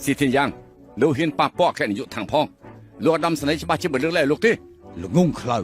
ស៊ីធានយ៉ាងលោកហ៊ានប៉ះពាល់អគ្គនាយកថាងផងលោកឧត្តមសេនីយ៍ច្បាស់ជាមិនលើកលែងលោកទេ ល្ងងខ្លៅ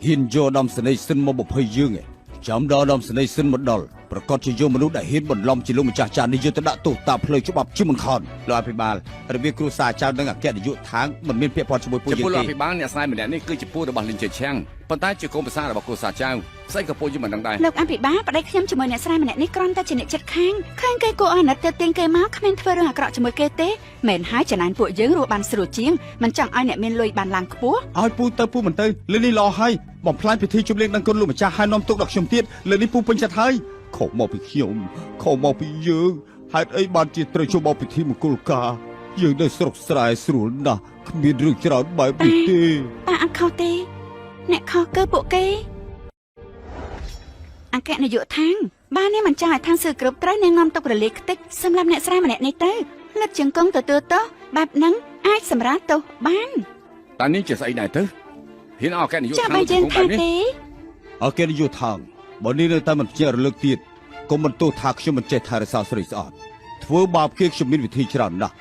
ហ៊ានយកដំសនីសិនមកបំភ័យយើងឯងចាំដល់ដំសនីសិនមកដល់ប្រកាសជាយកមនុស្សដែលហ៊ានបន្លំជាលោកម្ចាស់ចាននេះយកទៅដាក់ទោសតាមផ្លូវច្បាប់ជាមិនខានលោកអភិបាលរបៀបគ្រួសារចៅនិងអគ្គនាយកឋានមិនមានពាក្យព័ន្ធជាមួយពួក ចំ យើងទេ ពោះលោកអភិបាលអ្នកស្នេហ៍ម្នាក់នេះគឺជាពូរបស់លីនជាឆាំងប៉ុន្តែជាកូនប្រសាររបស់គ្រួសារចៅស្អីក៏ពូយើងមិនដឹងដែរ លោកអភិបាលប្តីខ្ញុំជាមួយអ្នកស្រែម្នាក់នេះគ្រាន់តែជាអ្នកចិត្តខាងឃើញគេគួរឲ្យអាណិតទៅទាញគេមកគ្មានធ្វើរឿងអាក្រក់ជាមួយគេទេមែនហើយចំណែនពួកយើងរស់បានស្រួលជាងមិនចង់ឲ្យអ្នកមានលុយបានឡើងខ្ពស់ ឲ្យពូទៅពូមិនទៅលើនេះល្អហើយបំផ្លាញពិធីជប់លៀងដឹងគុណលោកម្ចាស់ហើយនាំទុកដល់ខ្ញុំទៀតលើនេះពូពេញចិត្តហើយខុសមកពីខ្ញុំខុសមកពីយើងហេតុអីបានជាត្រូវចូលមកពិធីមង្គលការយើងនៅស្រុកស្រែស្រួលណាស់គ្មានរឿងច្រើនបែបនេះទេ ប៉ាអត់ខុសទេអ្នកខុសគឺពួកគេអគ្គនាយកឋានបាននេះមិនចង់ឲ្យឋានសឺគ្រប់ត្រូវនាងនាំទុករលាយខ្ទេចសម្រាប់អ្នកស្រែម្នាក់នេះទៅលឹកជង្គង់ទទួលទោសបែបហ្នឹងអាចសម្រាលទោសបាន តើនេះជាស្អីដែរទៅហ៊ានឲ្យអគ្គនាយក ចា ឋាន បើយើង បែបនេះ ថាទេ អគ្គនាយកថងបើនេះនៅតែមិនភ្ញាក់រលឹកទៀតកុំបន្ទោសថាខ្ញុំមិនចេះថែរក្សាស្រីស្អាតធ្វើបាបគេខ្ញុំមានវិធីច្រើនណាស់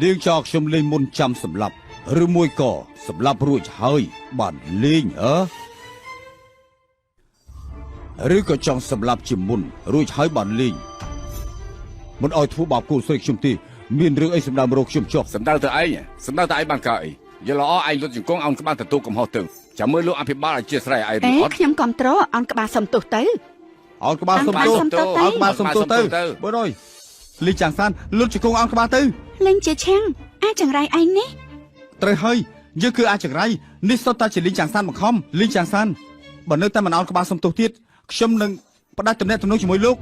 នាងចោលខ្ញុំលេងមុនចាំសម្លាប់ឬមួយក៏សម្លាប់រួចហើយបានលេងអើឬក៏ចង់សម្លាប់ជាមុនរួចហើយបានលេងមិនឲ្យធ្វើបាបគូស្រីខ្ញុំទេមានរឿងអីសម្ដៅមករកខ្ញុំចុះ សំដៅទៅឯងសំដៅទៅឯងបានកើតអីយល់ល្អឯងលុតជង្គង់អោនក្បាលទទួលកំហុសទៅចាំមើលលោកអភិបាលអធិស្ឋានឯង អេ ឬអត់ ខ្ញុំគ្រប់ត្រអន់ក្បាលសុំទោសទៅ អោនក្បាលសុំទោស សុំទោសទៅ អោនក្បាលសុំទោសទៅបើរយលីចាងសានលុតជង្គង់អោនក្បាលទៅ លេងជាឆាំងអាចចង្រៃឯងនេះ ត្រូវហើយយើងគឺអាចចង្រៃនេះសុទ្ធតែជាលីងចាងសានបង្ខំលីងចាងសានបើនៅតែមិនអោនក្បាលសុំទោសទៀតខ្ញុំនឹងផ្ដាច់ទំនាក់ទំនងជាមួយលោក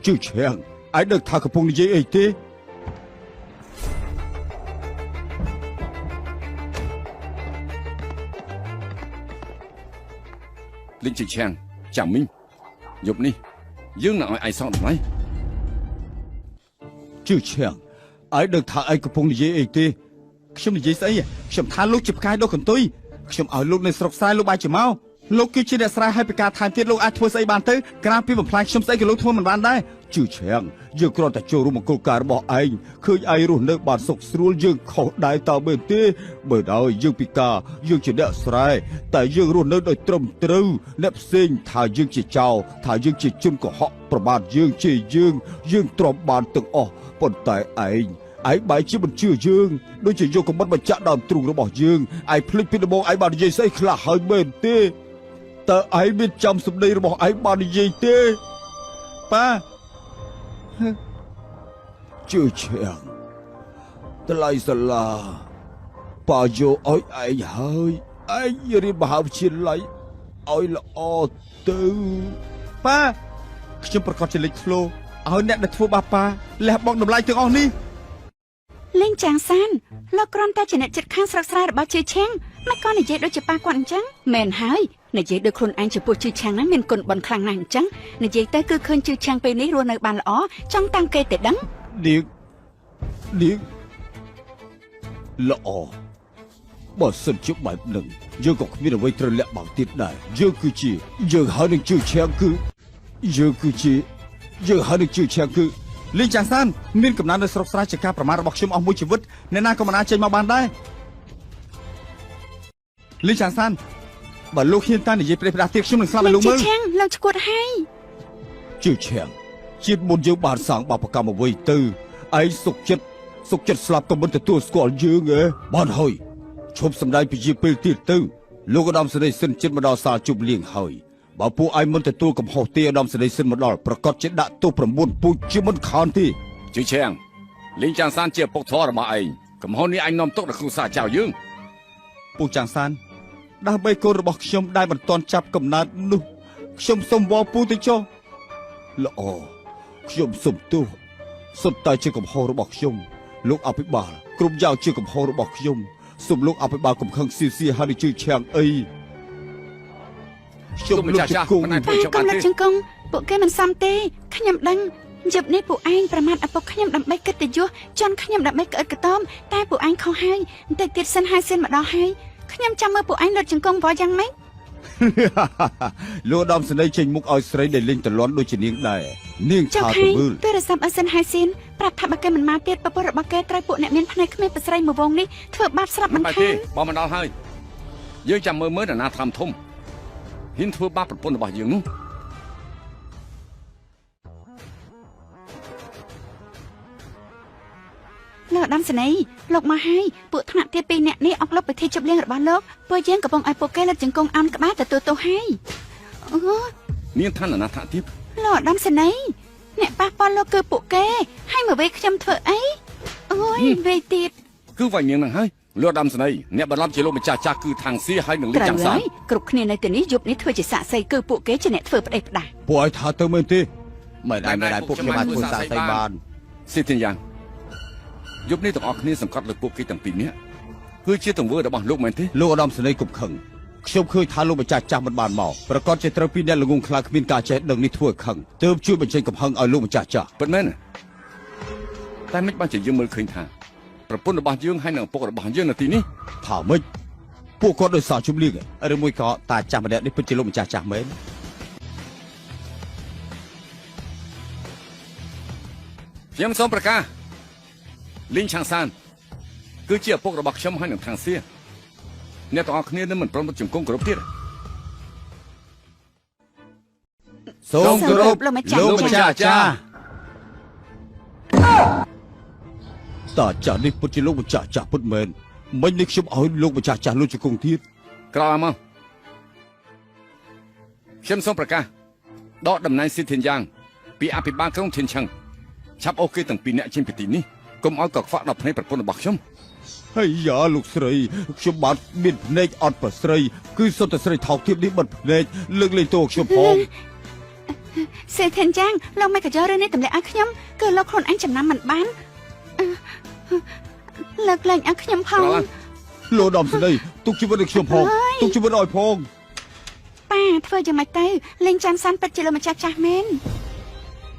ជឿឆៀងឯងដឹកថាកំពុងនិយាយអីទេ លីងជាឆាំងចាំមីងយប់នេះយើងនឹងឲ្យឯងសងតម្លៃ ជឿឆៀងឯងដឹកថាឯងកំពុងនិយាយអីទេខ្ញុំនិយាយស្អីខ្ញុំថាលោកជាផ្កាយដុះកន្ទុយខ្ញុំឲ្យលោកនៅស្រុកស្រែលោកបាយជាមកលោកគឺជាអ្នកស្រែឲ្យពីការថែមទៀតលោកអាចធ្វើស្អីបានទៅក្រៅពីបំផ្លាញខ្ញុំស្អីក៏លោកធ្វើមិនបានដែរជឿឆៀងយើងគ្រាន់តែចូលរួមមង្គលការរបស់ឯងឃើញឯងរស់នៅបានសុខស្រួលយើងខុសដែរតើមែនទេបើដោយយើងពិការយើងជាអ្នកស្រែតែយើងរស់នៅដោយត្រឹមត្រូវអ្នកផ្សេងថាយើងជាចោរថាយើងជាជនកុហកប្រមាថយើងជេរយើងយើងទ្រាំបានទាំងអស់ប៉ុន្តែឯងឯងបែរជាមិនជឿយើងដូចជាយកកំបិតមកចាក់ដើមទ្រូងរបស់យើងឯងភ្លេចពីដំបូងឯងបាននិយាយស្អីខ្លះហើយមែនទេតើឯងមានចាំសម្ដីរបស់ឯងបាននិយាយទេប៉ាជឿឈៀងតម្លៃសាលាប៉ាយកឲ្យឯងហើយឯងរៀនមហាវិទ្យាល័យឲ្យល្អទៅប៉ាខ្ញុំប្រកាសជាលេចធ្លោឲ្យអ្នកដែលធ្វើបាបប៉ាលះបង់តម្លៃទាំងអស់នេះ លេងចាងសានលោកគ្រាន់តែជាអ្នកចិត្តខាងស្រុកស្រែរបស់ជឿឆាំងមិនក៏និយាយដូចជាប៉ាគាត់អញ្ចឹងមែនហើយនិយាយដូចខ្លួនឯងចំពោះជឿឆាំងហ្នឹងមានគុណបុណ្យខ្លាំងណាស់អញ្ចឹងនិយាយទៅគឺឃើញជឿឆាំងពេលនេះរស់នៅបានល្អចង់តាមគេទេដឹង នាងនាងល្អបើសិនជាបែបនឹងយើងក៏គ្មានអ្វីត្រូវលាក់បាំងទៀតដែរយើងគឺជាយើងហើយនឹងជឿឈៀងគឺយើងគឺជាយើងហើយនឹងជឿឈៀងគឺលីងចាងសានមានកំណើននៅស្រុកស្រែជាការប្រមាថរបស់ខ្ញុំអស់មួយជីវិតអ្នកណាក៏មិនអាចចេញមកបានដែរលីងចាងសានបើលោកហ៊ានតានិយាយប្រេះផ្ដាស់ទៀតខ្ញុំនឹងស្លាប់ឲ្យ លេង លោកមើល ជឿឆាំងលោកឈួតហើយ ជឿឈៀងជាតិមុនយើងបានសាងបាបកម្មអ្វីទៅឯងសុកចិត្តសុកចិត្តស្លាប់ក៏មិនទទួលស្គាល់យើងឯងបានហើយឈប់សម្ដែងពជាពេលទៀតទៅលោកឧត្តមសេនីយ៍សិនចិត្តមកដល់សាលជប់លៀងហើយបើពួកឯងមិនទទួលកំហុសទេឧត្តមសេនីយ៍សិនមកដល់ប្រកាសជាដាក់ទោស9ពូជជាមិនខានទេ ជឿឆាំងលីងចាងសានជាពុកធររបស់ឯងកំហុសនេះឯងនាំទុកដល់គ្រួសារចៅយើង ពូចាងសានដើម្បីកូនរបស់ខ្ញុំដែលមិនទាន់ចាប់កំណើតនោះខ្ញុំសូមវល់ពូទៅចុះល្អខ្ញុំសូមទោសសុទ្ធតែជាកំហុសរបស់ខ្ញុំលោកអភិបាលគ្រប់យ៉ាងជាកំហុសរបស់ខ្ញុំសូមលោកអភិបាលកុំខឹងស៊ីស៊ីហើយនឹងជឿឆាំងអីខ្ញុំ លោកម្ចាស់ លោកជង្គង់ ចាស់មិនអាច ប៉ាកុំលុតជង្គង់ពួកគេមិនសមទេខ្ញុំដឹងយប់នេះពួកឯងប្រមាថឪពុកខ្ញុំដើម្បីកិត្តិយសជន់ខ្ញុំដើម្បីក្អិតក្តមតែពួកឯងខុសហើយបន្តិចទៀតសិនហើយសិនមកដល់ហើយខ្ញុំចាំមើលពួកឯងលុតជង្គង់វល់យ៉ាងម៉េច លោកឧត្តមសេនីយ៍ចេញមុខឲ្យស្រីដែលលេងតលន់ដូចជានាងដែរនាង ថា ចៅខៃ ទៅមើល ទូរស័ព្ទអសិនហៃស៊ីនប្រាប់ថាបើគេមិនមកទៀតប្រពន្ធរបស់គេត្រូវពួកអ្នកមានភ្នែកគ្មានប្រស្រីមួយវងនេះធ្វើបាបស្រាប់មិន មិនបាយទេ ខាន បងមិនដល់ហើយយើងចាំមើលមើលនរណាធ្វើធំហ៊ានធ្វើបាបប្រពន្ធរបស់យើងនោះ លោកឧត្តមសេនីយ៍លោកមកហើយពួកថ្នាក់ទីពីរអ្នកនេះអុកលុបពិធីជប់លៀងរបស់លោកពួកយើងកំពុងឲ្យពួកគេលើកជង្គង់អោនក្បាលទទួលទោសហើយអូ នាងថានរណាថាទៀត លោកឧត្តមសេនីយ៍អ្នកប៉ះពាល់លោកគឺពួកគេហើយមកវេខ្ញុំធ្វើអីអូយវេទៀត គឺវាយនាងនឹងហើយលោកឧត្តមសេនីយ៍អ្នកបន្លំជាលោកម្ចាស់ចាស់គឺថាងសៀហើយនឹងលី ត្រូវ ចាំងសាន ហើយគ្រប់គ្នានៅទីនេះយប់នេះធ្វើជាសាក្សីគឺពួកគេជាអ្នកធ្វើប្តេជ្ញា ពួកឲ្យថាទៅមែនទេមិនដែរមិនដែរពួកខ្ញុំអាចធ្វើសាកសីបាន ស៊ីធានយ៉ាងយប់នេះទាំងអស់គ្នាសង្កត់លើពួកគេទាំងពីរនាក់គឺជាទង្វើរបស់លោកមែនទេ លោកឧត្តមសេនីយ៍គប់ខឹងខ្ញុំឃើញថាលោកម្ចាស់ចាស់មិនបានមកប្រកាសជាត្រូវពីអ្នកល្ងងខ្លៅគ្មានការចេះដឹងនេះធ្វើឲ្យខឹងទើបជួយបញ្ចេញកំហឹងឲ្យលោកម្ចាស់ចាស់ ពិតមែនណាតែមិនបានជាយើងមើលឃើញថាប្រពន្ធរបស់យើងហើយនិងឪពុករបស់យើងនៅទីនេះ ថាម៉េចពួកគាត់ដោយសារជំលៀងឬមួយក៏តាចាស់ម្នាក់នេះពិតជាលោកម្ចាស់ចាស់មែន ខ្ញុំសូមប្រកាសលីងឆាងសានគឺជាឪពុករបស់ខ្ញុំហើយនិងថាងសៀអ្នកទាំងអស់គ្នានឹងមិនព្រមទៅជង្គង់គោរពទៀត សូមគោរព លោកម្ចាស់ លោកម្ចាស់ចាស់តាចាស់នេះពិតជាលោកម្ចាស់ចាស់ពិតមែនមិញនេះខ្ញុំឲ្យលោកម្ចាស់ចាស់លោកជង្គង់ទៀត ក្រោយមកខ្ញុំសូមប្រកាសដកតំណែងស៊ីធានយ៉ាងពីអភិបាលក្រុងធានឆឹងឆាប់អូសគេទាំងពីរនាក់ចេញពីទីនេះកុំឲ្យកខ្វក់ដល់ភ្នែកប្រពន្ធរបស់ខ្ញុំ ហើយយ៉ាលោកស្រីខ្ញុំបាទមានភ្នែកអត់ប្រស្រីគឺសុទ្ធតែស្រីថោកទាបនេះបិទភ្នែកលើកលែងទោសខ្ញុំផង សេធានយ៉ាងលោកមិនក៏យករឿងនេះទម្លាក់ឲ្យខ្ញុំគឺលោកខ្លួនឯងចំណាំមិនបានអឺលើកលែងឲ្យខ្ញុំផង ក្រោយ លោកដំស្ដីទុកជីវិតឲ្យខ្ញុំផងទុកជីវិតឲ្យផង ប៉ាធ្វើយ៉ាងម៉េចទៅលេងចាំសានពិតជាលោកម្ចាស់ចាស់មែន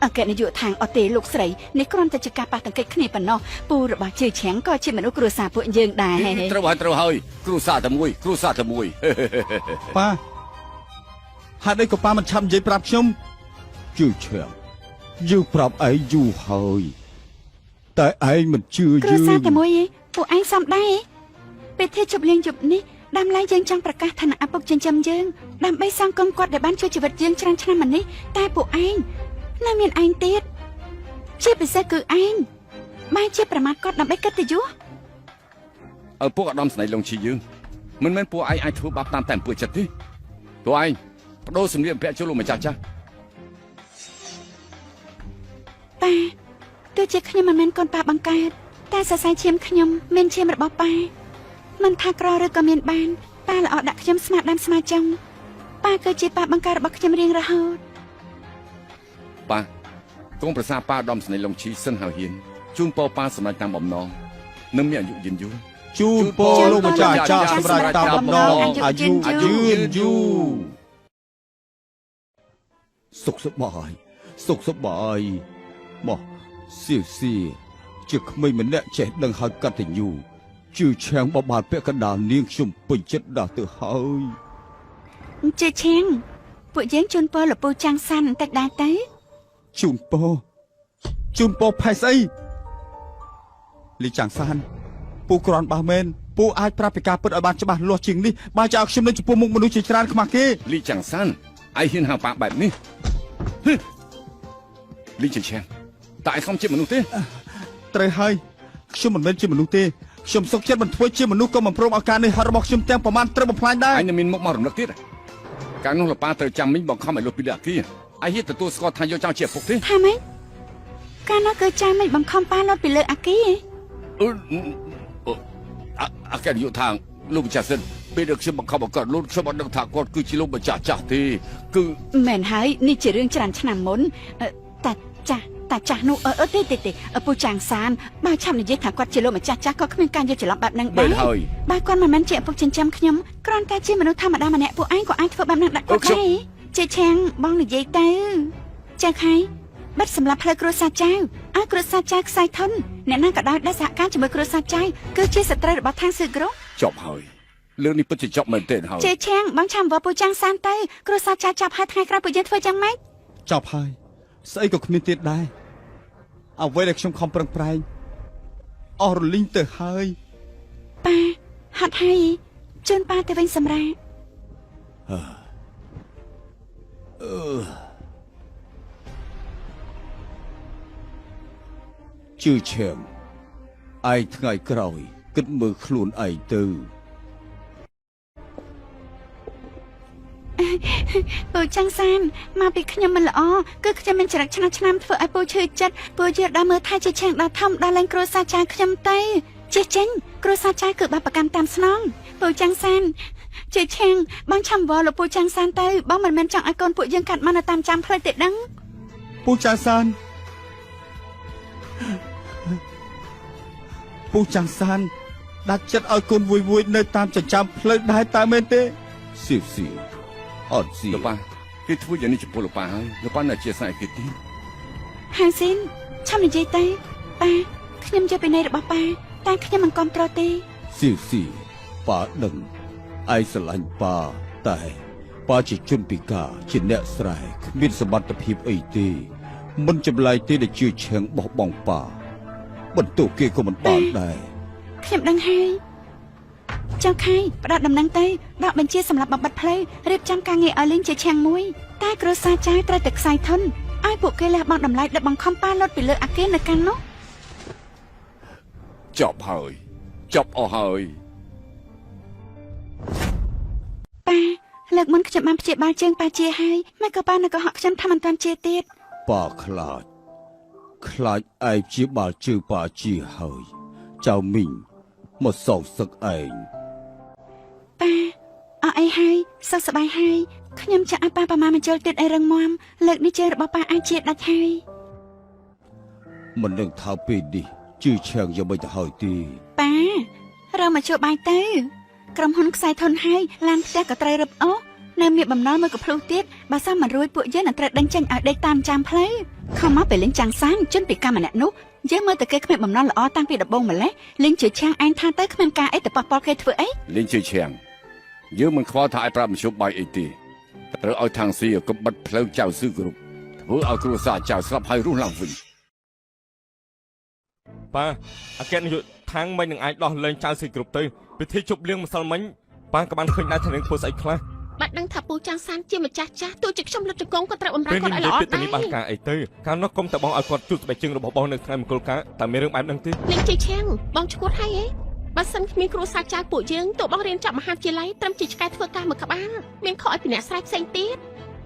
អគ្គនាយកខាងអត់ទេលោកស្រីនេះគ្រាន់តែជាការប៉ះទង្គិចគ្នាប៉ុណ្ណោះពូរបស់ជឿឆាំងក៏ជាមនុស្សគ្រួសារពួកយើងដែរ ត្រូវហើយត្រូវហើយគ្រួសារតែមួយគ្រួសារតែមួយ ប៉ាហេតុអីក៏ប៉ាមិនឆាប់និយាយប្រាប់ខ្ញុំជឿឈាមយើងប្រាប់ឯងយូរហើយតែឯងមិនជឿ គ្រួ យើង សារតែមួយឯងពួកឯងសំដែរពេលធៀបជប់លៀងយប់នេះដើមឡើយយើងចង់ប្រកាសឋានៈឪពុកចិញ្ចឹមយើងដើម្បីសងគុណគាត់ដែលបានជួយជីវិតយើងច្រើនឆ្នាំមកនេះតែពួកឯងនៅមានឯងទៀតជាពិសេសគឺឯងបែរជាប្រមាថគាត់ដើម្បីកិត្តិយស ឪពុកឧត្តមស្នេហ៍លងឈីយើងមិនមែនពួកឯងអាចធ្វើបាបតាមតែអំពើចិត្តទេពួកឯងបដូរសម្លៀកបំពាក់ចូលលោកម្ចាស់ចាស់ ប៉ាទោះជាខ្ញុំមិនមែនកូនប៉ាបង្កើតតែសរសៃឈាមខ្ញុំមានឈាមរបស់ប៉ាមិនថាក្រឬក៏មានបានប៉ាល្អដាក់ខ្ញុំស្មាដើមស្មាចុងប៉ាគឺជាប៉ាបង្កើតរបស់ខ្ញុំរៀងរហូត ប៉ាកងប្រសាប៉ាឧត្តមស្នេហ៍លងឈីសិនហៅហ៊ានជូនពរប៉ាសម្រេចតាមបំណងនិងមានអាយុយឺនយូរ ជូនពរលោកម្ចាស់ចាស់សម្រាប់តាមបំណងអាយុយឺនយូរសុខសប្បាយសុខសប្បាយមកសៀវសៀជាក្មេងម្នាក់ចេះដឹងហើយកតញ្ញូជឿឆាំងបបាលពាក់កណ្ដាលនាងខ្ញុំពេញចិត្តដល់ទៅហើយ ជឿឈៀងពួកយើងជូនពរលពូចាំងសាន់បន្តិចដែរទៅ ជូនពរជូនពរផេះស្អីលីចាំងសានពូក្រាន់បើមែនពូអាចប្រាប់ពីការពិតឲ្យបានច្បាស់លាស់ជាងនេះបើចៅខ្ញុំនៅចំពោះមុខមនុស្សជាច្រើនខ្មាស់គេ លីចាំងសានឯងហ៊ានហៅប៉ាបែបនេះហឹលីជាឆាំងតើឯងខំជាមនុស្សទេ ត្រូវហើយខ្ញុំមិនមែនជាមនុស្សទេខ្ញុំសុខចិត្តមិនធ្វើជាមនុស្សក៏មិនព្រមឲ្យការនេះហត់របស់ខ្ញុំទាំងប្រមាណត្រូវបំផ្លាញដែរ ឯងនៅមានមុខមករំលឹកទៀតកាលនោះលប៉ាត្រូវចាំមីងបង្ខំឲ្យលុបពីលើអគារឯងហ៊ានទទួលស្គាល់ថាយកចោលជាឪពុកទេ ថាម៉េចកាលនោះគឺចាំមិនបង្ខំប៉ាលោតពីលើអាគារ អឺអអគ្គនាយកថាងលោកម្ចាស់សិនពេលដែលខ្ញុំបង្ខំឲ្យគាត់លូតខ្ញុំអត់ដឹងថាគាត់គឺជាលោកម្ចាស់ចាស់ទេគឺ មែនហើយនេះជារឿងច្រើនឆ្នាំមុនអឺតាចាស់តាចាស់នោះអឺអឺទេទេទេពូចាំងសានបើឆាប់និយាយថាគាត់ជាលោកម្ចាស់ចាស់ក៏គ្មានការយល់ច្រឡំបែបហ្នឹងដែរ មែនហើយ បើគាត់មិនមែនជាឪពុកចិញ្ចឹមខ្ញុំគ្រាន់តែជាមនុស្សធម្មតាម្នាក់ពួកឯងក៏អាចធ្វើបែបហ្នឹងដាក់គាត់ដែរជាឆាំងបងនិយាយទៅចាខៃបិទសម្រាប់ផ្លូវគ្រួសារចៅឲ្យគ្រួសារចៅខ្សែធនអ្នកណាក៏ដោយដែលសហការជាមួយគ្រួសារចៅគឺជាសត្រូវរបស់ខាងស៊ឺក្រុម ចប់ហើយ លើកនេះពិតជាចប់មែនទេហើយ ជេឆាំងបងឆាំវល់ពូចាំងសានទៅគ្រួសារចាចាប់ហើយថ្ងៃក្រោយពួកយើងធ្វើយ៉ាងម៉េច ចប់ហើយស្អីក៏គ្មានទៀតដែរអ្វីដែលខ្ញុំខំប្រឹងប្រែងអស់រលីងទៅហើយ ប៉ាហត់ហើយជូនប៉ាទៅវិញសម្រាប់ ជឿឈៀងឯងថ្ងៃក្រោយគិតមើលខ្លួនឯងទៅ ពូចាំងសានមកពីខ្ញុំមិនល្អគឺខ្ញុំមានចរិតឆ្នះឆ្នាមធ្វើឲ្យពូឈឺចិត្តពូយល់ដល់មើលថែជាឆាំងដល់ធំដល់ឡើងគ្រួសារចាខ្ញុំទៅជិះចេញគ្រួសារចាគឺបាបកម្មតាមស្នងពូចាំងសានជាឆាំងបងឆាំវល់លោកពូចាំងសានទៅបងមិនមែនចង់ឲ្យកូនពួកយើងកាត់មកនៅតាមចាំផ្លូវទេដឹង ពូចាសានពូចាសានដាក់ចិត្តឲ្យកូនវួយៗនៅតាមចិញ្ចើមផ្លូវដែរតើមែនទេសៀវសៀវអត់សៀវ លោកប៉ាគេធ្វើយ៉ាងនេះចំពោះលោកប៉ាហើយលោកប៉ានៅជាស្អែកគេទៀត ហាស៊ីនឆាំនិយាយទៅប៉ាខ្ញុំយកពីនៃរបស់ប៉ាតែខ្ញុំមិនគាំទ្រទេ សៀវសៀវប៉ាដឹងឯងស្រឡាញ់ប៉ាតែប៉ាជាជនពិការជាអ្នកស្រែគ្មានសមត្ថភាពអីទេមិនចម្លែកទេដែលជឿឈៀងបោះបង់ប៉ាបន្ទោសគេក៏មិនបានដែរ ខ្ញុំដឹងហើយចៅខៃផ្ដល់ដំណឹងទៅដកបញ្ជាសម្រាប់បំបត្តិផ្លូវរៀបចំការងារឲ្យលេងជាឆាំងមួយតែគ្រួសារចាយត្រូវតែខ្សែធនឲ្យពួកគេលះបង់តម្លៃដែលបង្ខំប៉ាលត់ពីលើអាគារនៅកាន់នោះ ចប់ហើយចប់អស់ហើយ ប៉ាលើកមុនខ្ញុំបានព្យាបាលជើងប៉ាជាហើយមិនក៏ប៉ានៅកុហកខ្ញុំថាមិនទាន់ជាទៀត ប៉ាខ្លាចខ្លាចឯងជាបាលជើងប៉ាជាហើយចៅមីងមកសងសឹកឯង ប៉ាអស់អីហើយសុខសប្បាយហើយខ្ញុំចាក់ឲ្យប៉ាប្រមាណបញ្ជលទៀតឲ្យរឹងមាំលើកនេះជើងរបស់ប៉ាអាចជាដាច់ហើយ មិននឹងថាពេលនេះជឿឈៀងយ៉ាងម៉េចទៅហើយទេ ប៉ារកមកជួបបាយទៅក្រុមហ៊ុនខ្សែធនហើយឡានផ្ទះក៏ត្រូវរឹបអូសនៅមានបំណុលមួយកភ្លុះទៀតបើសិនមិនរួចពួកយើងនឹងត្រូវដេញចេញឲ្យដេកតាមចាំផ្លូវខំមកពេលលេងចាំងសានជនពីកម្មម្នាក់នោះយើងមើលតែគេគ្មានបំណុលល្អតាំងពីដំបូងម្លេះលេងជាឆាំងឯងថាទៅគ្មានការអីទៅប៉ះពាល់គេធ្វើអី លេងជឿឈៀងយើងមិនខ្វល់ថាឲ្យប្រាប់មជ្ឈបាយអីទេត្រូវឲ្យខាងស៊ីកុំបិទផ្លូវចៅស៊ឺគ្រប់ធ្វើឲ្យគ្រួសារចៅស្លាប់ហើយរស់ឡើងវិញ ប៉ាអគ្គនាយកខាងមិននឹងអាចដោះលែងចៅស៊ីគ្រប់ទៅពិធីជប់លៀងម្សិលមិញប៉ាក៏បានឃើញដែរថានាងធ្វើស្អីខ្លះ បាត់ដឹងថាពូចាងសានជាម្ចាស់ចាស់ទោះជាខ្ញុំលុតជង្គង់ក៏ត្រូវបំរើ ពេល គាត់ នេះនិយាយ ឲ្យល្អដែរ ពាក្យទៅនេះបានការអីទៅកាលនោះកុំតែបងឲ្យគាត់ជួបស្បែកជើងរបស់បងនៅថ្ងៃមង្គលការតែមានរឿងបែបហ្នឹងទេ លេងជ័យឆាំងបងឈួតហើយហ៎បើសិនគ្មានគ្រួសារចៅពួកយើងទោះបងរៀនចប់មហាវិទ្យាល័យត្រឹមជាឆ្កែធ្វើការមួយក្បាលមានខកឲ្យពីអ្នកស្រែផ្សេងទៀត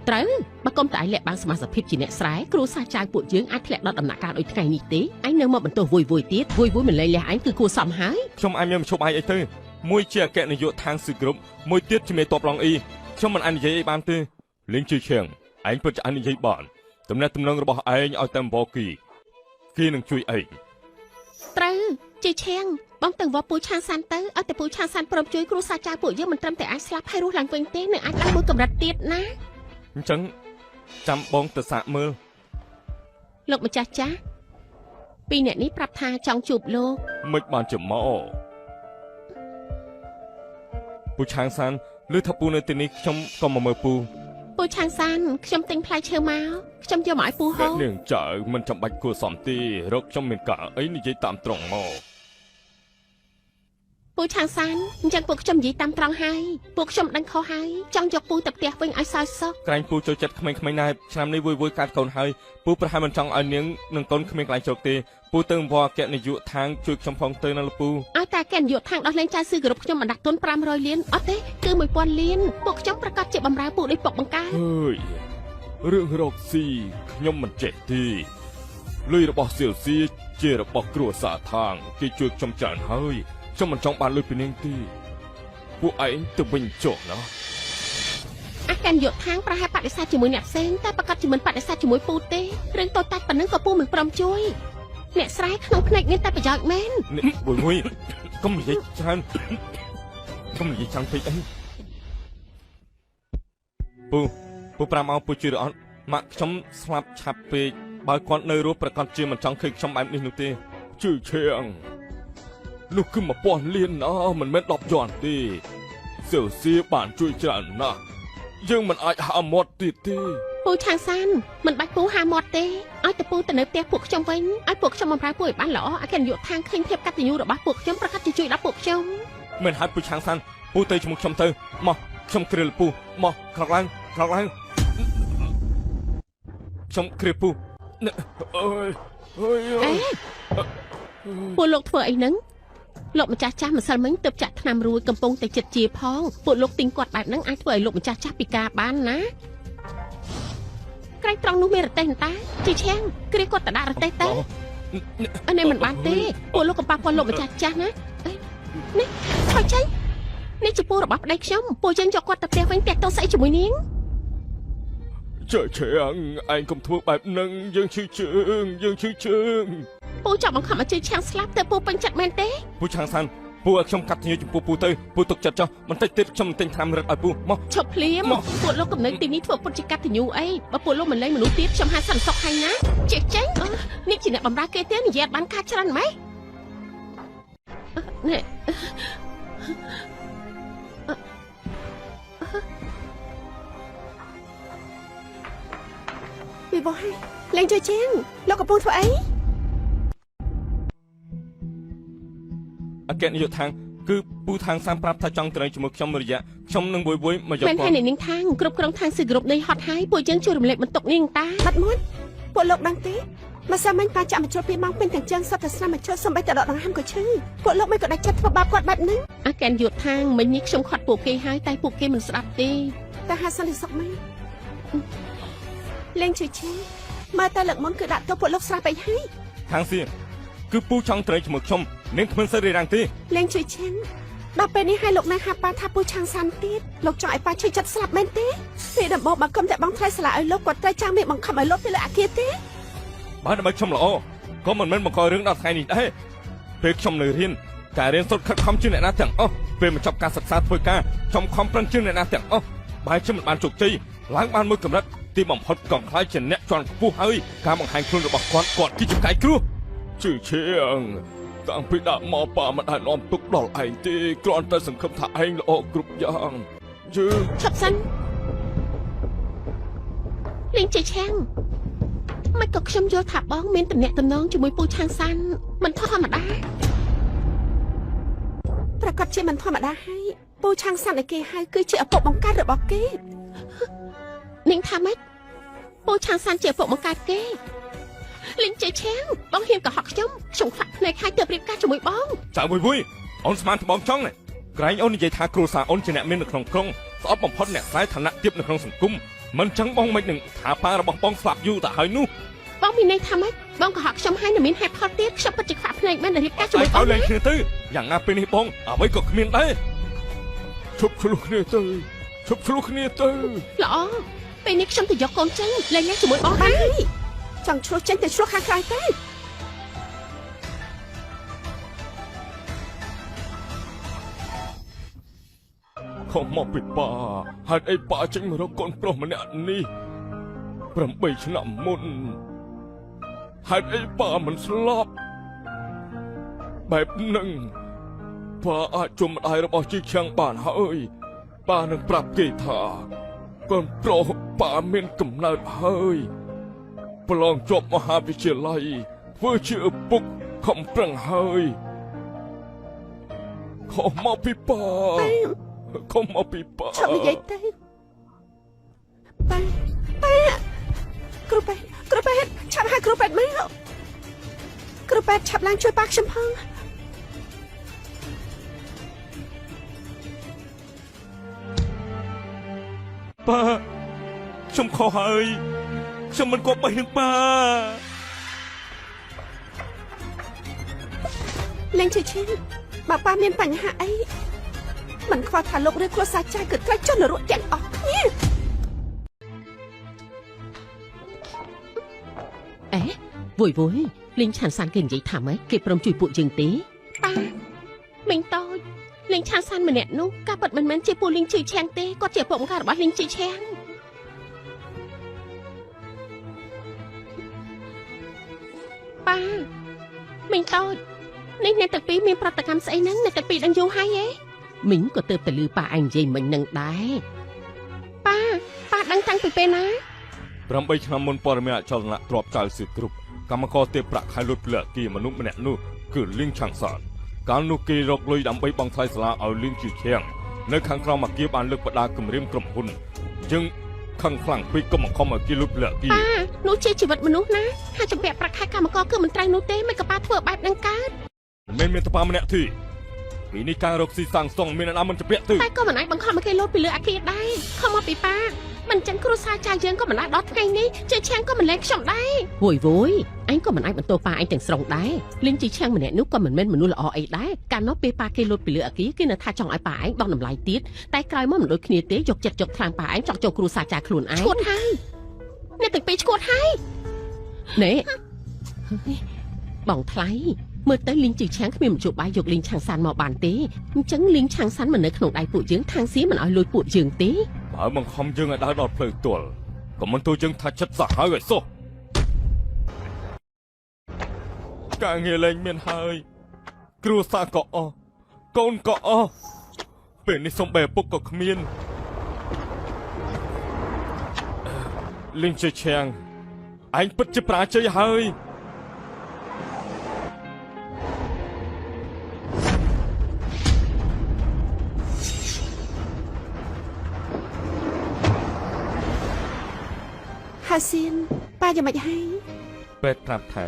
ត្រូវបើកុំតែឯងលាក់បាំងសមាជិកភាពជាអ្នកស្រែគ្រួសារចៅពួកយើងអាចធ្លាក់ដល់ដំណាក់កាលដូចថ្ងៃនេះទេឯងនៅមកបន្ទោសវយវយទៀតវយវយមិនលែងលះឯងគឺគួរសមហើយ ខ្ញុំអាចមានមជ្ឈបាយអីទៅមួយជាអគ្គនាយកខាងស៊ីគ្រប់មួយទៀតជាមេតបឡងអ៊ីខ្ញុំមិនអាចនិយាយអីបានទេលេងជឿឈៀងឯងពិតជាអាចនិយាយបានតំណែងតំណងរបស់ឯងឲ្យតែអំបគីគេនឹងជួយឯង ត្រូវជ័យឆាំងបងទៅវត្តពូឆានសានទៅឲ្យតែពូឆានសានព្រមជួយគ្រួសារចៅពួកយើងមិនត្រឹមតែអាចស្លាប់ហើយរស់ឡើងវិញទេនឹងអាចឡើងមួយកម្រិតទៀតណា អញ្ចឹងចាំបងទៅសាកមើល លោកម្ចាស់ចាស់ពីរអ្នកនេះប្រាប់ថាចង់ជួបលោក មិនបានជាមកពូឆាងសានឮថាពូនៅទីនេះខ្ញុំក៏មកមើលពូ ពូឆាងសានខ្ញុំទិញផ្លែឈើមកខ្ញុំយកមកឲ្យពូហូ អ្នក ប នាងចៅមិនចាំបាច់គួរសមទេរកខ្ញុំមានការអីនិយាយតាមត្រង់មក ពូឆាងសានអញ្ចឹងពួកខ្ញុំនិយាយតាមត្រង់ហើយពួកខ្ញុំដឹងខុសហើយចង់យកពូទៅផ្ទះវិញឲ្យសោយសុខ ក្រែងពូចូលចិត្តក្មេងៗណែឆ្នាំនេះវយវយកាត់កូនហើយពូប្រហែលមិនចង់ឲ្យនាងនិងកូនគ្មានកន្លែងជ្រកទេពូទៅអង្វរអគ្គនាយកខាងជួយខ្ញុំផងទៅណាលោកពូ ឲ្យតែកែនយកខាងដោះលែងចៅស៊ឺគ្រប់ខ្ញុំបណ្ដាក់ទុន500លានអត់ទេគឺ1000លានពួកខ្ញុំប្រកាសជាបំរើពូដូចពុកបង្កើត ហើយរឿងរកស៊ីខ្ញុំមិនចេះទេលុយរបស់សៀលស៊ីជារបស់គ្រួសារខាងគេជួយខ្ញុំច្រើនហើយខ្ញុំមិនចង់បានលុយពីនាងទេពួកឯងទៅវិញចុះណា អគ្គនាយកខាងប្រហែលបដិសេធជាមួយអ្នកផ្សេងតែប្រកាសជាមិនបដិសេធជាមួយពូទេរឿងតូចតាចប៉ុណ្ណឹងក៏ពូមិនព្រមជួយអ្នកស្រែក្នុងភ្នែកមានតែប្រយោជន៍មែន នេះមួយមួយកុំនិយាយច្រើនកុំនិយាយច្រើនពេកអីពូពូប្រាំអោពូជឿឬអត់ម៉ាក់ខ្ញុំស្លាប់ឆាប់ពេកបើគាត់នៅរស់ប្រកាសជាមិនចង់ឃើញខ្ញុំបែបនេះនោះទេជឿឈៀងនោះគឺ1000លានណាមិនមែន10យន់ទេ សៀវសៀបានជួយច្រើនណាស់យើងមិនអាចហាមាត់ទៀតទេ ពូឆាងសានមិនបាច់ពូហាមាត់ទេឲ្យតែពូទៅនៅផ្ទះពួកខ្ញុំវិញឲ្យពួកខ្ញុំបម្រើពូឲ្យបានល្អអគ្គនាយកខាងឃើញភាពកតញ្ញូរបស់ពួកខ្ញុំប្រកាសជាជួយដល់ពួកខ្ញុំ មិនហើយពូឆាងសានពូទៅជាមួយខ្ញុំទៅមកខ្ញុំគ្រាលពូមកក្រោកឡើងក្រោកឡើងខ្ញុំគ្រាលពូអើយអើយ អេពួកលោកធ្វើអីហ្នឹងលោកម្ចាស់ចាស់ម្សិលមិញទៅចាក់ថ្នាំរួចកំពុងតែចិត្តជាផងពួកលោកទិញគាត់បែបហ្នឹងអាចធ្វើឲ្យលោកម្ចាស់ចាស់ពិការបានណាក្រែងត្រង់នោះមានរទេះតាជីឆាំងគ្រាគាត់តដាក់រទេះទៅអនេះមិនបានទេពួកលោកកំប៉ះពាល់លោកម្ចាស់ចាស់ណានេះថយចេញនេះជាពូរបស់ប្តីខ្ញុំពួកយើងយកគាត់ទៅផ្ទះវិញផ្ទះតោស្អីជាមួយនាង ជើឆាងឯងកុំធ្វើបែបហ្នឹងយើងឈឺជើងយើងឈឺជើង ពូចាប់បង្ខំឲ្យជឿឆាំងស្លាប់ទៅពូពេញចិត្តមែនទេ ពូឆាងសានពូឲ្យខ្ញុំកាត់ញើចំពោះពូទៅពូទុកចិត្តចុះបន្តិចទៀតខ្ញុំទិញថ្នាំរឹតឲ្យពូមក ឈប់ភ្លាមពួកលោកកំណើទីនេះធ្វើពុតជាកាត់ញូអីបើពួកលោកមិនលេងមនុស្សទៀតខ្ញុំហាសន្តិសុខហើយណាជិះចេញនេះជាអ្នកបម្រើគេទេនិយាយបានខាតច្រើនម៉េចនេះ ពីបោះហើយលេងជួយជាងលោកកំពុងធ្វើអី អគ្គនាយកខាងគឺពូខាងសានប្រាប់ថាចង់ត្រូវជាមួយខ្ញុំមួយរយៈខ្ញុំនឹងវយវយមកយក មែនហើយនាងខាងគ្រប់គ្រងខាងស៊ីគ្រប់នេះហត់ហើយពួកយើងជួយរំលែកបន្ទុកនាងតា បាត់មុនពួកលោកដឹងទេម្សិលមិញប៉ាចាក់មកជួល2ម៉ោងពេញទាំងជើងសុទ្ធតែស្នាមមកជួលសំបីតែដកដង្ហើមក៏ឈឺពួកលោកមិនក៏ដាច់ចិត្តធ្វើបាបគាត់បែបហ្នឹង អគ្គនាយកខាងមិញនេះខ្ញុំខាត់ពួកគេហើយតែពួកគេមិនស្ដាប់ទេ តែហាសន្តិសុខមិនលេងជួយជាងមើលតែលើកមុនគឺដាក់ទោសពួកលោកស្រាប់ពេកហើយ ខាងសៀគឺពូចង់ត្រូវជាមួយខ្ញុំនាងគ្មានសិទ្ធិរារាំងទេ លេងជួយជាងដល់ពេលនេះឲ្យលោកនៅហាប៉ាថាពូឆាងសានទៀតលោកចង់ឲ្យប៉ាឈឺចិត្តស្លាប់មែនទេពេលដំបូងបើគុំតែបងថ្លៃសាលាឲ្យលោកគាត់ត្រូវចាំមានបង្ខំឲ្យលោកទៅលើអាគារទេ បើដើម្បីខ្ញុំល្អក៏មិនមែនបង្ករឿងដល់ថ្ងៃនេះដែរពេលខ្ញុំនៅរៀនការរៀនសូត្រខិតខំជាងអ្នកណាទាំងអស់ពេលមកចប់ការសិក្សាធ្វើការខ្ញុំខំប្រឹងជាងអ្នកណាទាំងអស់បើខ្ញុំមិនបានជោគជ័យឡើងបានមួយកម្រិតទីបំផុតក៏ខ្លាចជាអ្នកជាន់ខ្ពស់ហើយការបង្ហាញខ្លួនរបស់គាត់គាត់គឺជាផ្កាយគ្រោះជឿឈៀងតាំងពីដាក់មកប៉ាមិនដែលនាំទុកដល់ឯងទេគ្រាន់តែសង្ឃឹមថាឯងល្អគ្រប់យ៉ាងយើង ឈប់សិនលេងជាឆាំងមិនក៏ខ្ញុំយល់ថាបងមានតំណែងតំណងជាមួយពូឆាងសានមិនធម្មតា ប្រកាសជាមិនធម្មតាហើយពូឆាងសានឲ្យគេហៅគឺជាឪពុកបង្កើតរបស់គេ នាងថាម៉េចពូឆាងសានជាឪពុកបង្កើតគេលេងជាឆាំងបងហ៊ានកុហកខ្ញុំខ្ញុំខ្វាក់ភ្នែកហើយទៅរៀបការជាមួយបង ចៅមួយមួយអូនស្មានត្បងចង់ណាក្រែងអូននិយាយថាគ្រួសារអូនជាអ្នកមាននៅក្នុងក្រុងស្អប់បំផុតអ្នកខ្សែឋានៈទាបនៅក្នុងសង្គមមិនចឹងបងមិននឹងថាប៉ារបស់បងស្លាប់យូរទៅហើយនោះ បងមានន័យថាម៉េចបងកុហកខ្ញុំហើយនៅមានហេតុផលទៀតខ្ញុំពិតជាខ្វាក់ភ្នែកមែនដែលរៀបការជាមួយបង ឲ្យលែងគ្នាទៅយ៉ាងណាពេលនេះបងអ្វីក៏គ្មានដែរឈប់ឆ្លោះគ្នាទៅឈប់ឆ្លោះគ្នាទៅ ល្អពេលនេះខ្ញុំទៅយកកូនចេញលែងលេងជាមួយបងហើយ ហើយចង់ឆ្លោះចេញទៅឆ្លោះខាងក្រៅទៅ ខំមកពីប៉ាហេតុអីប៉ាចេញមករកកូនប្រុសម្នាក់នេះ8ឆ្នាំមុនហេតុអីប៉ាមិនស្លាប់បែបហ្នឹងប៉ាអាចជុំម្ដាយរបស់ជីឆាំងបានហើយប៉ានឹងប្រាប់គេថាកូនប្រុសប៉ាមានកំណើតហើយប្រឡងជាប់មហាវិទ្យាល័យធ្វើជាឪពុកខំប្រឹងហើយខំមកពីប៉ាខំមកពីប៉ា ឈប់និយាយទៅប៉ាប៉ាគ្រូពេទ្យគ្រូពេទ្យឆាប់ហៅគ្រូពេទ្យមកគ្រូពេទ្យឆាប់ឡើងជួយប៉ាខ្ញុំផង ប៉ាខ្ញុំខុសហើយខ្ញុំមិនគប្បីនឹងប៉ា លេងជួយឈឹងបើប៉ាមានបញ្ហាអីមិនខ្វល់ថាលោកឬគ្រួសារចាស់គឺត្រូវចុះនរកទាំងអស់គ្នា អេវយវយលេងឆានសានគេនិយាយថាម៉េចគេព្រមជួយពួកយើងទេប៉ាមីងតូចលេងឆានសានម្នាក់នោះការពិតមិនមែនជាពូលីងជឺឆាំងទេគាត់ជាឪពុកបង្កើតរបស់លីងជឺឆាំងប៉ាមីងតូចនេះអ្នកទាំងពីរមានប្រតិកម្មស្អីហ្នឹងអ្នកទាំងពីរដឹងយូរហើយហ៎ មីងក៏ទៅតែលឺប៉ាឯងនិយាយមិញនឹងដែរប៉ាប៉ាដឹងតាំងពីពេលណា 8ឆ្នាំមុនព័ត៌មានអចលនៈទ្របចៅស៊ឺគ្រប់កម្មករទេប្រាក់ខែលុតផ្លឹកគីមនុស្សម្នាក់នោះគឺលីងឆាងសានកាលនោះគេរកលុយដើម្បីបង់ថ្លៃសាលាឲ្យលីងជីឈៀងនៅខាងក្រោមអគារបានលើកបដាគម្រាមក្រុមហ៊ុនយើងខឹងខ្លាំងពេកក៏បង្ខំឲ្យគេលុតផ្លឹកគី ប៉ានោះជាជីវិតមនុស្សណាហាចម្ពាក់ប្រាក់ខែកម្មករគឺមិនត្រូវនោះទេមិនក៏ប៉ាធ្វើបែបហ្នឹងកើត មិនមែនមានតប៉ាម្នាក់ទេពីនេះការរកស៊ីសាងសង់មានអ្នកណាមិនចម្ពាក់ទេ តែក៏មិនអាចបង្ខំឲ្យគេលោតពីលើអគារដែរខំមកពីប៉ាមិនចឹងគ្រួសារចាយើងក៏មិនអាចដល់ថ្ងៃនេះជឿឆាំងក៏មិនលែងខ្ញុំដែរវយវយអញក៏មិនអាចបន្ទោប៉ាអញទាំងស្រុងដែរលីងជីឆាំងម្នាក់នោះក៏មិនមែនមនុស្សល្អអីដែរកាលនោះពេលប៉ាគេលោតពីលើអគារគេនៅថាចង់ឲ្យប៉ាឯងបោះតម្លៃទៀតតែក្រោយមកមិនដូចគ្នាទេយកចិត្តយកថ្លើមប៉ាឯងចង់ចូលគ្រួសារចាខ្លួនឯងឈួតហើយអ្នកទាំងពីរឈួតហើយណែបងថ្លៃមើលទៅលីងជីឆាំងគ្មានមជ្ឈបាយយកលីងឆាំងសានមកបានទេអញ្ចឹងលីងឆាំងសានមិននៅក្នុងដៃពួកយើងខាងស៊ីមិនឲ្យលួចពួកយើងទេ បើបង្ខំយើងឲ្យដើរដល់ផ្លូវទល់ក៏មិនទូយើងថាចិត្តសាហាវឲ្យសោះការងារលែងមានហើយគ្រួសារក៏អស់កូនក៏អស់ពេលនេះសំបែឪពុកក៏គ្មានលីងជាឆាំងឯងពិតជាប្រាជ័យហើយ ហាសៀនប៉ាយ៉ាងម៉េចហើយ ពេទ្យប្រាប់ថា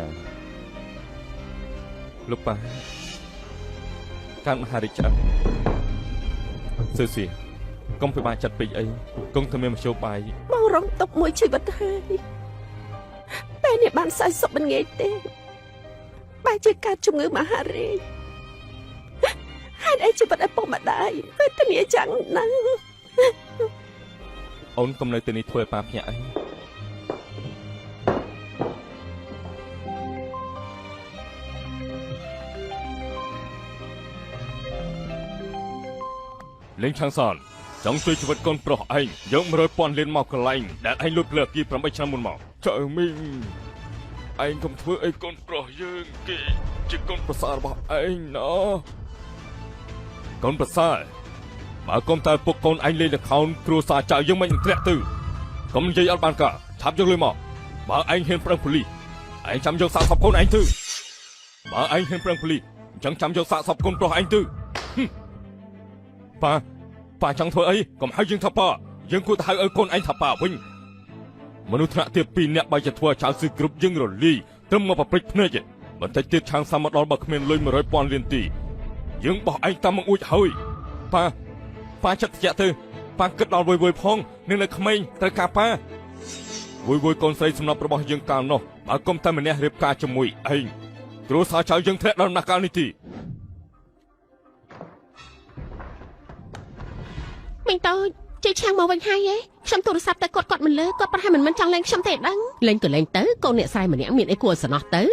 លោកប៉ាកើតមហារីកឆ្អឹងសឿសៀកុំពិបាកចិត្តពេកអីគង់តែមានមធ្យោបាយ បងរងទុកមួយជីវិតហើយពេលនេះបានសើសុខមិនងាយទេបែរជាកើតជំងឺមហារីកហេតុអីជីវិតឪពុកម្ដាយវេទនាយ៉ាងណាស់ អូនកុំនៅទីនេះធ្វើឲ្យប៉ាភ្ញាក់អីលេងឆាងសានចង់ជួយជីវិតកូនប្រុសឯងយក100,000លានមកកន្លែងដែលឯងលួចភ្លើគី8ឆ្នាំមុនមកចៅមីងឯងកុំធ្វើអីកូនប្រុសយើងគេជាកូនប្រសាររបស់ឯងណោះកូនប្រសារបើកុំតែពុកកូនឯងលេងល្ខោនគ្រួសារចៅយើងមិនធ្លាក់ទៅកុំនិយាយអត់បានការឆាប់យកលុយមកបើឯងហ៊ានប្រឹងប៉ូលីសឯងចាំយកសាកសពកូនឯងទៅបើឯងហ៊ានប្រឹងប៉ូលីសអញ្ចឹងចាំយកសាកសពកូនប្រុសឯងទៅហឹមប៉ាប៉ាចង់ធ្វើអីកុំហៅយើងថាប៉ាយើងគួរតែហៅឲ្យកូនឯងថាប៉ាវិញមនុស្សថ្នាក់ទៀតពីរនាក់បើជាធ្វើឲ្យចៅស៊ីគ្រប់យើងរលីត្រឹមមកប្រព្រឹត្តភ្នែកឯងបន្តិចទៀតឆាងសាំមកដល់បើគ្មានលុយ100,000លានទីយើងបោះឯងតាមមកអួចហើយប៉ាប៉ាចិត្តត្រជាក់ទៅប៉ាគិតដល់វយវយផងនឹងនៅក្មេងត្រូវការប៉ាវយវយកូនស្រីសំណប់របស់យើងកាលនោះបើកុំតែម្នាក់រៀបការជាមួយឯងគ្រួសារចៅយើងធ្លាក់ដល់ដំណាក់កាលនេះទី មីងតូចជិះឆាំងមកវិញហើយហ៎ខ្ញុំទូរស័ព្ទទៅគាត់គាត់មិនលើគាត់ប្រហែលមិនមិនចង់លែងខ្ញុំទេដឹងលែងក៏លែងទៅកូនអ្នកស្រែម្នាក់មានអីគួរឲ្យសំណោះទៅ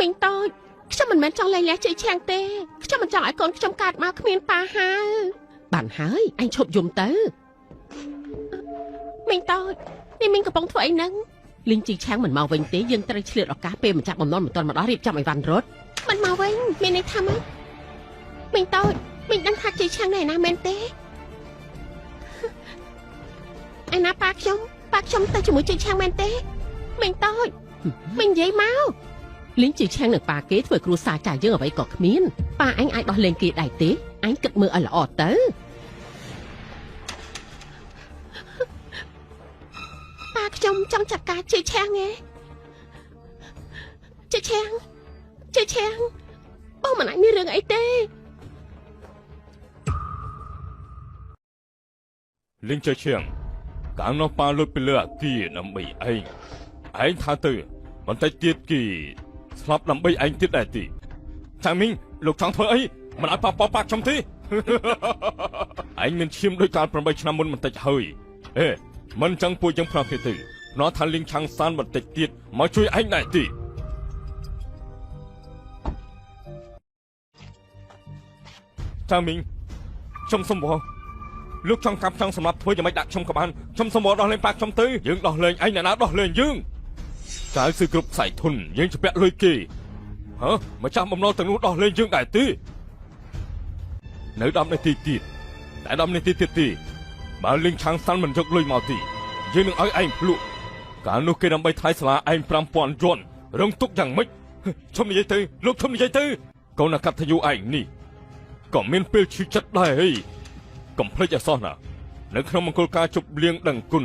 មីងតូចខ្ញុំមិនមែនចង់លែងលះជិះឆាំងទេខ្ញុំមិនចង់ឲ្យកូនខ្ញុំកើតមកគ្មានប៉ាហើយបានហើយអញឈប់យំទៅមីងតូចនេះមីងកំពុងធ្វើអីហ្នឹងលីងជីឆាំងមិនមកវិញទេយើងត្រូវឆ្លៀតឱកាសពេលម្ចាស់បំណុលមិនទាន់មកដល់រៀបចំអីវ៉ាន់រត់មិនមកវិញមានន័យថាម៉េចមីងតូចមីងដឹងថាជីឆាំងនៅឯណាមែនទេឯណាប៉ាខ្ញុំប៉ាខ្ញុំទៅជាមួយជីឆាំងមែនទេមីងតូចមីងនិយាយមកលីងជីឆាំងនឹងប៉ាគេធ្វើគ្រួសារចាស់យើងអ្វីក៏គ្មានប៉ាអញអាចដោះលែងគេដែរទេអញគិតមើលឲ្យល្អទៅប៉ាខ្ញុំចង់ចាត់ការជីឆាំងឯងជីឆាំងជីឆាំងបងមិនអាចមានរឿងអីទេ លីងជើឈៀងកាលនោះប៉ាលុតពីលើអគារដើម្បីឯងឯងថាទៅបន្តិចទៀតគេស្លាប់ដើម្បីឯងទៀតដែរទីចាងមីងលោកចង់ធ្វើអីមិនឲ្យប៉ាប៉ាប៉ាខ្ញុំទេ ឯងមានឈាមដោយកាល8ឆ្នាំមុនបន្តិចហើយអេមិនចឹងពួកយើងផ្លោះគេទៅណោះថាលីងឆាំងសានបន្តិចទៀតមកជួយឯងដែរទីចាងមីងខ្ញុំសុំវល់លោកចង់កាប់ចង់សម្រាប់ធ្វើយ៉ាងម៉េចដាក់ខ្ញុំក៏បានខ្ញុំសុំវល់ដោះលែងប៉ាខ្ញុំទៅយើងដោះលែងឯងអ្នកណាដោះលែងយើងចៅស៊ឺគ្រប់សៃធុនយើងជពាក់លុយគេហ៎ម្ចាស់បំណុលទាំងនោះដោះលែងយើងដែរទេនៅ10នាទីទៀត តែ10នាទីទៀតទេបើលៀងឆាងសាន់មិនយកលុយមកទេយើងនឹងឲ្យឯងភ្លក់កាលនោះគេដើម្បីថ្លៃសាលាឯង5000យួនរងទុកយ៉ាងម៉េចឈុំនិយាយទៅលោកឈុំនិយាយទៅកូនអកតញ្ញូឯងនេះក៏មានពេលឈឺចិត្តដែរហីកុំភ្លេចអសោះណានៅក្នុងមង្គលការជប់លៀងដឹងគុណ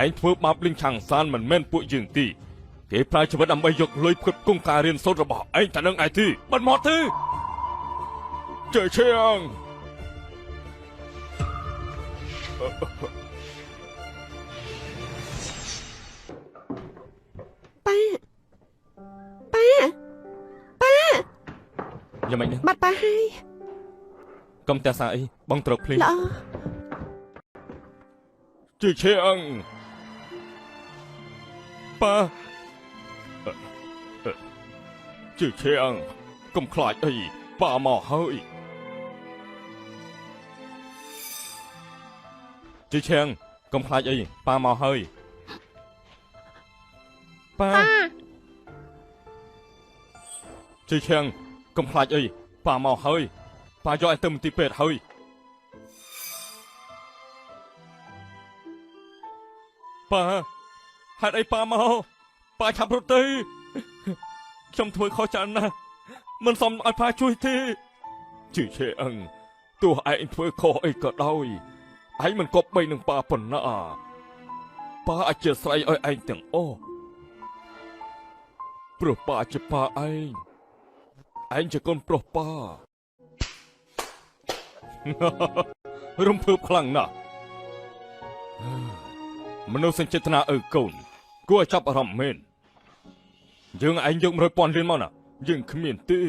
ឯងធ្វើបាបលៀងឆាងសានមិនមែនពួកយើងទេគេប្រើជីវិតដើម្បីយកលុយផ្គត់ផ្គង់ការរៀនសូត្ររបស់ឯងតែនឹងឯងទេបាត់មកទេជើឈៀង ប៉ាប៉ាប៉ា យ៉ាងម៉េចនេះ បាត់ប៉ាហើយ កុំតែសាអីបងត្រូវភ្លេង ល្អ ជឿឈៀងប៉ាជឿឈៀងកុំខ្លាចអីប៉ាមកហើយជឿឈៀងកុំខ្លាចអីប៉ាមកហើយប៉ា ប៉ា ជឿឈៀងកុំខ្លាចអីប៉ាមកហើយប៉ាយកឲ្យទៅមន្ទីរពេទ្យហើយប៉ាហេតុអីប៉ាមកប៉ាឆាប់រត់ទៅខ្ញុំធ្វើខុសច្រើនណាស់មិនសមឲ្យប៉ាជួយទេជឿឈៀងទោះឯងធ្វើខុសអីក៏ដោយឯងមិនគប្បីនឹងប៉ាប៉ុណ្ណាប៉ាអធិស្ឋានឲ្យឯងទាំងអស់ព្រោះប៉ាជាប៉ាឯងឯងជាកូនប្រុសប៉ា រំភើបខ្លាំងណាស់មនុស្សសញ្ចេតនាឪកូនគួរឲ្យចាប់អារម្មណ៍មែនយើងឯងយក100,000រៀលមកណាយើងគ្មានទេ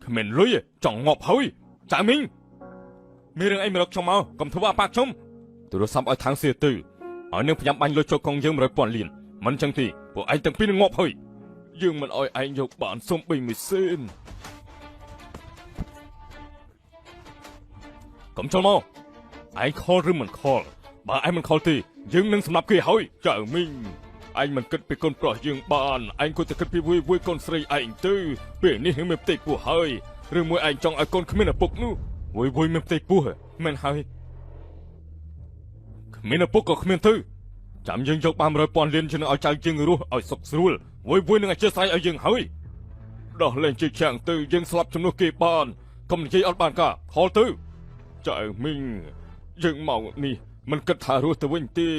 គ្មានលុយចង់ងាប់ហើយចាមីងមានរឿងអីមករកខ្ញុំមកកុំធ្វើអាប៉ាខ្ញុំទូរស័ព្ទឲ្យខាងសៀទៅឲ្យនឹងប្រញាប់បាញ់លុយចូលកងយើង100,000លានមិនចឹងទេពួកឯងទាំងពីរនឹងងាប់ហើយយើងមិនឲ្យឯងយកបានសំបីមួយសេនកុំចូលមកឯងខលឬមិនខលបើឯងមិនខលទេយើងនឹងសម្លាប់គេហើយចៅមីងឯងមិនគិតពីកូនប្រុសយើងបានឯងគួរតែគិតពីវីវីកូនស្រីឯងទៅពេលនេះនឹងមានផ្ទៃពោះហើយឬមួយឯងចង់ឲ្យកូនគ្មានឪពុកនោះវីវីមានផ្ទៃពោះមែនហើយគ្មានឪពុកក៏គ្មានទៅចាំយើងយកបាន100,000លានយើងនឹងឲ្យចៅយើងរស់ឲ្យសុខស្រួលវីវីនឹងអធិស្ឋានឲ្យយើងហើយដោះលែងជាឆាំងទៅយើងស្លាប់ជំនួសគេបានកុំនិយាយអត់បានការខលទៅចៅមីងយើងមកនេះមិនគិតថារស់ទៅវិញទេ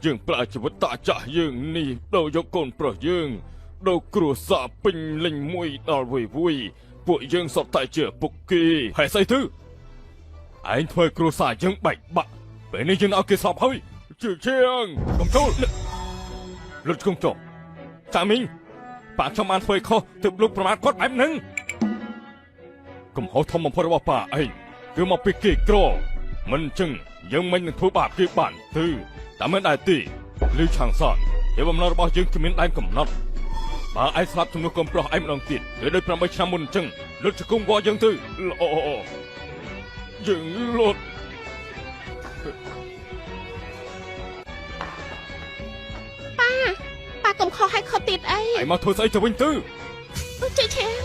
យើងប្រើជីវិតតាចាស់យើងនេះដូរយកកូនប្រុសយើងដូរគ្រួសារពេញលេញមួយដល់វយវយពួកយើងសុទ្ធតែជាឪពុកគេហើយស្អីទៅឯងធ្វើគ្រួសារយើងបែកបាក់ពេលនេះយើងឲ្យគេស្លាប់ហើយជឿជាងកុំចូលលុតគុំចុះចាមីងប៉ាខ្ញុំបានធ្វើខុសទើបលោកប្រមាថគាត់បែបហ្នឹងកំហុសធំបំផុតរបស់ប៉ាឯងគឺមកពីគេក្រមិនចឹងយើងមិននឹងធ្វើបាបគេបានទេតែមិនដែរទេលឺឆាងសនជាបំណងរបស់យើងគឺមានដែនកំណត់បើឯងស្លាប់ជំនួសកូនប្រុសឯងម្ដងទៀតគឺដូច8ឆ្នាំមុនចឹងលុតជង្គង់វយើងទៅល្អយើងលុត ប៉ាកុំខុសឲ្យខុសទៀតអី ឯងមកធ្វើស្អីទៅវិញទៅ ជឿឈៀង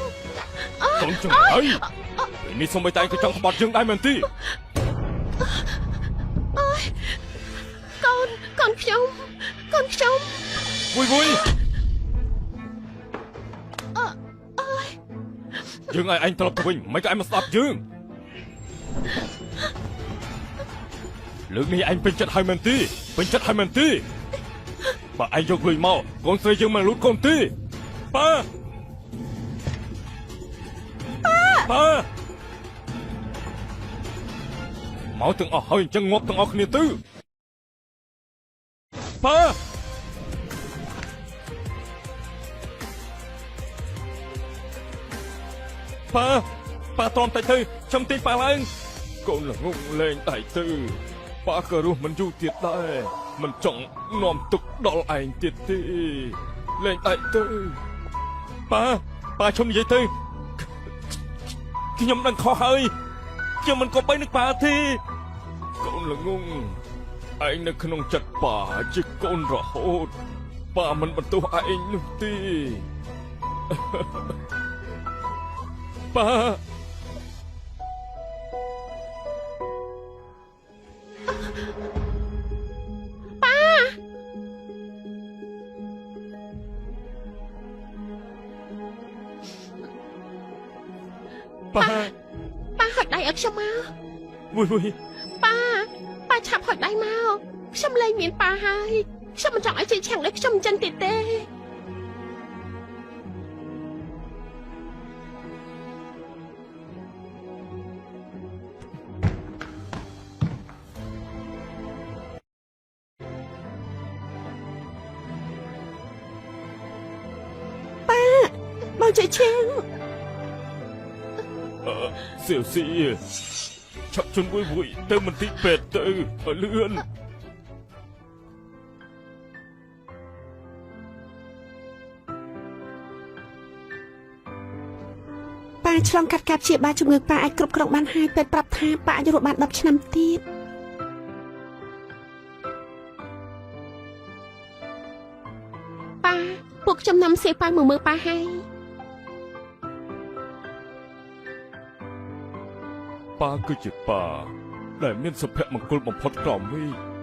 កូនចឹងហើយពេលនេះសូម្បីតែឯងក៏ចង់ក្បត់យើងដែរមែនទេ កូនកូនខ្ញុំកូនខ្ញុំ វយវយយើងឲ្យឯងត្រឡប់ទៅវិញមិនក៏ឯងមកស្ដាប់យើងលើកនេះឯងពេញចិត្តហើយមែនទេពេញចិត្តហើយមែនទេបើឯងយកលុយមកកូនស្រីយើងមិនលូតកូនទេប៉ាប៉ាមកទាំងអស់ហើយអញ្ចឹងងាប់ទាំងអស់គ្នាទៅប៉ាប៉ាប៉ាទ្រាំតិចទៅខ្ញុំទាញប៉ាឡើងកូនល្ងងលែងដៃទៅប៉ាក៏រស់មិនយូរទៀតដែរមិនចង់នាំទុកដល់ឯងទៀតទេលែងដៃទៅប៉ាប៉ាខ្ញុំនិយាយទៅខ្ញុំដឹងខុសហើយខ្ញុំមិនគប្បីនឹងប៉ាទេកូនល្ងងឯងនៅក្នុងចិត្តប៉ាជាកូនរហូតប៉ាមិនបន្ទោសឯងនោះទេប៉ា ប៉ា ប៉ាហុចដៃឲ្យខ្ញុំមក មួយមួយ ប៉ាប៉ាឆាប់ហុចដៃមកខ្ញុំលែងមានប៉ាហើយខ្ញុំមិនចង់ឲ្យជិះឆាំងដូចខ្ញុំអញ្ចឹងទៀតទេ បងជិះឈៀង អឺសៀវស៊ីឆាប់ជន់មួយមួយទៅមន្ទីរពេទ្យទៅឲ្យលឿន ប៉ាឆ្លងកាត់ការព្យាបាលជំងឺប៉ាអាចគ្រប់គ្រងបានហើយពេទ្យប្រាប់ថាប៉ាអាចរស់បាន10ឆ្នាំទៀត ប៉ាពួកខ្ញុំនាំសៀវប៉ាមកមើលប៉ាហើយ ប៉ាគឺជាប៉ាដែលមានសុភមង្គលបំផុតក្រោមមេឃ